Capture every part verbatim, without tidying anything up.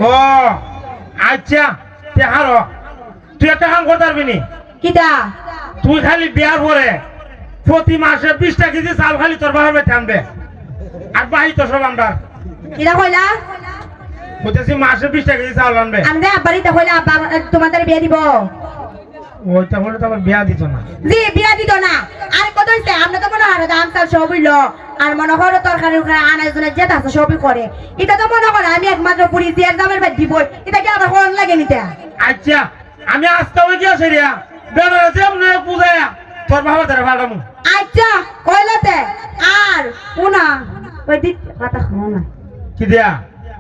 ও আচ্ছা, তে হারো, তুই একটা কাম করতে পারবি নি? কিতা? তুই খালি বিয়ার পরে প্রতি মাসে বিশটা কেজি চাউল খালি তোর বাপের বাড়িতে আনবে, আর বাহি তো সব আমরা। কিতা কইলা? বলতেছি মাসে বিশটা কেজি চাউল আনবে। আমি যে আব্বারে ইতা কইলে আব্বা আমার, তোমার দ্বারা বিয়া দিব? ওইটা বলে তো আবার বিয়া দিত না। জি, বিয়া দিত না। আর কত হইছে? আমরা তো মনে হয় ধান চাল সব হইলো। আর মনে করো তরকারি উরকারি আনাজ উনাজ যেটা আছে সবই করে। এটা তো মনে করো আমি একমাত্র পুরি জিয়ার জামাইর বাড়ি দিবই। এটা কি আবার হরণ লাগে নিতে? আচ্ছা, আমি আস্তা হয়ে গিয়া সেরিয়া বেড়াতে এমনি বুঝাইয়া তোর বাবার দ্বারা ফাটামু। আচ্ছা, কইলতে। আর উনা ওই দিক কথা শুনো না। কি দিয়া?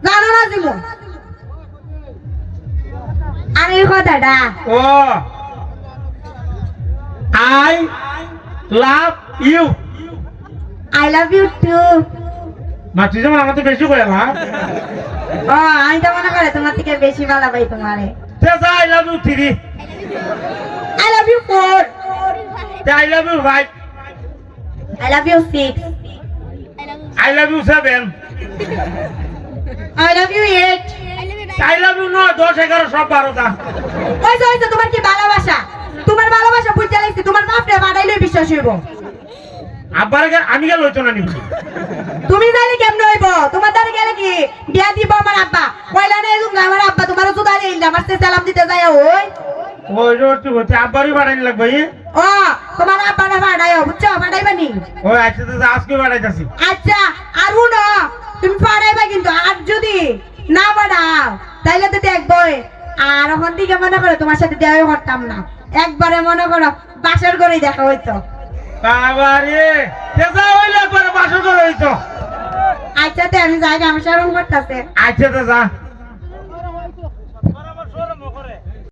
জানো না জীবন। আর এই কথাটা। ও, I love you. I love you too. মা, তুই যেমন আমার তো বেশি করে না। ও, আমি তো মনে করে তোমার থেকে বেশি ভালো পাই তোমারে। তে যা, I love you three. I love you four. তে I love you five. I love you six. I love you seven. I love you eight. I love you নয়, দশ, এগারো, সব বারোটা। ওই যে, ওই যে, তোমার কি ভালোবাসা? তোমার ভালোবাসা বুঝতে লাগছে, তোমার বাপরে বাড়াইলে বিশ্বাস হইব। আব্বার আগে আমি গেলে হইতো না নিবি। তুমি জানি কেমনে হইব? তোমার দ্বারা গেলে কি বিয়া দিব আমার আব্বা? কইলা না এরকম না, আমার আব্বা তোমার জুতা দিয়ে আমার সে সালাম দিতে যায় ওই। ওই রোড তুই হচ্ছে আব্বারই বাড়াইনি লাগবে, ই? ও, তোমার আব্বারে বাড়াইও, বুঝছো? বাড়াইবা নি? ওই আচ্ছা, তো আজকে বাড়াইতাছি। আচ্ছা, আর হুনো, তুমি বাড়াইবা কিন্তু, আর যদি না বাড়াও, তাইলে তো দেখবই। আর ওখান থেকে মনে করো তোমার সাথে দেওয়াই করতাম না, একবারে মনে করো বাসর ঘরেই দেখা হইতো। বাবা রে, তে যা হইলে একবারে বাসর ঘরে হইতো। আচ্ছা, তে আমি যাই, আমার শরম করতেছে। আচ্ছা, তো যা।